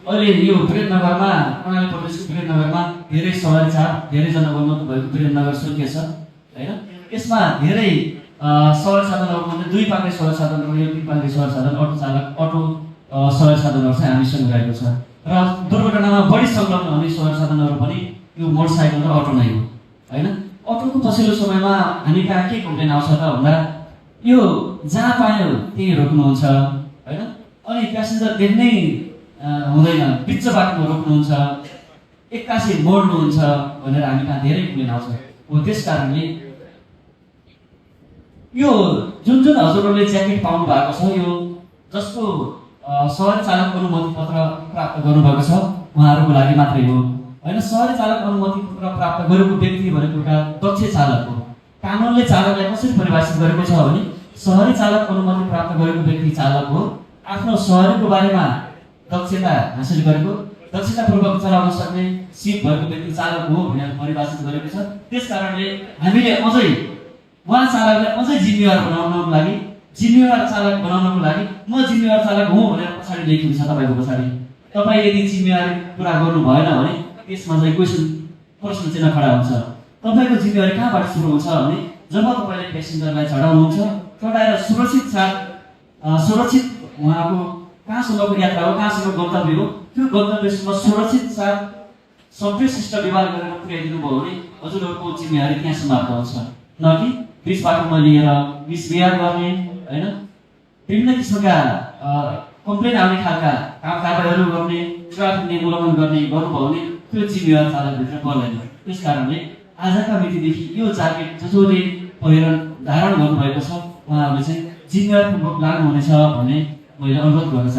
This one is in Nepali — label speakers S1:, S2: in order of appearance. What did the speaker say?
S1: अहिले यो वीरेन्द्रनगरमा कर्णाली प्रदेशको वीरेन्द्रनगरमा धेरै सवारी चालक धेरै जनगणना भएको वीरेन्द्रनगर सुर्खेत छ हैन। यसमा धेरै सवारी साधनहरू मध्ये दुई पाङ्ग्रे सवारी साधनहरू यो तीन पाङ्ग्रे सवारी साधन अटो चालक अटो सवारी साधनहरू चाहिँ हामीसँग रहेको छ र दुर्घटनामा बढी संलग्न हुने सवारी साधनहरू पनि यो मोटरसाइकल र अटो नै हो हैन। अटोको पछिल्लो समयमा हामी कहाँ के कम्प्लेन आउँछ त भन्दा यो जहाँ पायो त्यही रोक्नुहुन्छ हैन। अनि प्यासेन्जर देख्नै हुँदैन, बिच बाटोमा रोक्नुहुन्छ, एक्कासी मोड्नुहुन्छ भनेर हामी कहाँ धेरै कम्प्लेन आउँछ। हो त्यस कारणले यो जुन जुन हजुरहरूले ज्याकेट पाउनु भएको छ यो जसको सवारी चालक अनुमति पत्र प्राप्त गर्नुभएको छ उहाँहरूको लागि मात्रै हो हैन। सवारी चालक अनुमति पत्र प्राप्त गरेको व्यक्ति भनेको एउटा दक्ष चालक हो। कानुनले चालकलाई कसरी परिभाषित गरेको छ भने सवारी चालक अनुमति प्राप्त गरेको व्यक्ति चालक हो, आफ्नो सवारीको बारेमा दक्षता हासिल गरेको, दक्षतापूर्वक चलाउन सक्ने सिप भएको व्यक्ति चालक हो भनेर परिभाषित गरेको छ। त्यसकारणले हामीले अझै उहाँ चालकलाई अझै जिम्मेवार बनाउनको लागि, जिम्मेवार चालक बनाउनको लागि म जिम्मेवार चालक हुँ भनेर पछाडि लेखिएको छ तपाईको पछाडि। तपाईँ यदि जिम्मेवारी पुरा गर्नु भएन भने त्यसमा चाहिँ प्रश्न चिन्ह खडा हुन्छ। तपाईको जिम्मेवारी कहाँबाट सुरु हुन्छ भने जब तपाईले प्यासेन्जरलाई चढाउनुहुन्छ, चढाएर सुरक्षित उहाँको कहाँसम्मको यात्रा हो, कहाँसम्म गन्तव्य हो, त्यो गन्तव्यसम्म सुरक्षित साथ सभ्यशिष्ट व्यवहार गरेर पुर्याइदिनु भयो भने हजुरहरूको जिम्मेवारी त्यहाँ समाप्त हुन्छ। न कि बिच बाटोमा लिएर मिसबिहेभ गर्ने हैन, विभिन्न किसिमका कम्प्लेन आउने खालका कारबाहीहरू गर्ने, ट्राफिक नियम उल्लङ्घन गर्नुभयो भने त्यो जिम्मेवार चालकभित्र पर्दैन। त्यस कारणले आजका मितिदेखि यो ज्याकेट जसले पहिरन धारण गर्नुभएको छ उहाँहरूले चाहिँ जिम्मेवारपूर्वक लाग्नुहुनेछ भन्ने मैले अनुरोध गर्न चाहन्छु।